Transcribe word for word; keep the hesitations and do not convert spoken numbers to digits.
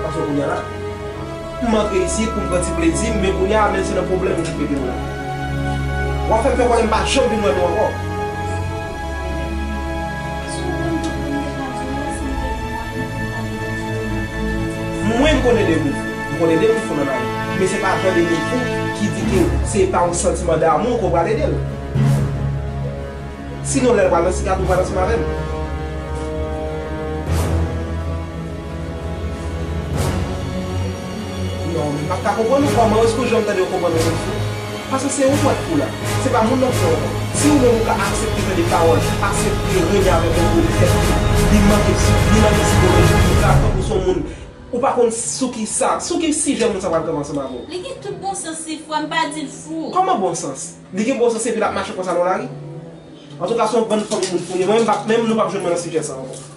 Paske kounye a la, m antre isit pou m pran ti plezi m, men kounye a, menm si nan pwoblèm, m kite nou la. W ap fè m fè konnen m pa janm vin wè nou ankò. Mwen, m konnen de moun fou. M konnen de moun fou nan lavi. Men se pa jan de moun fou ki di ke se pa yon santiman damou ke w pral ede l. Sinon, lè l pral nan sikatri, ou pral ansanm avè l. Non, m pa ka konprann ou. Kòman èske w janm tande yo konprann yon moun fou? Paske se ou k fou la. Se pa moun nan k fou ankò. Si ou menm ou ka aksepte tande pawòl, aksepte renmen avèk yon moun, li fè li manke, li manke sikolojik, li ka tankou se yon moun, ou pa konn sou ki sa, sou ki sijè moun sa pral kanpe ansanm avè w. Li gen tout bon sans li, frè m, pa di l fou. Kòman bon sans? Li gen bon sans epi l ap mache konsa nan lari? Antouka, se yon bann fanm moun fou. Mwen, m p ap, menm nou p ap jwenn mwen nan sijè sa ankò.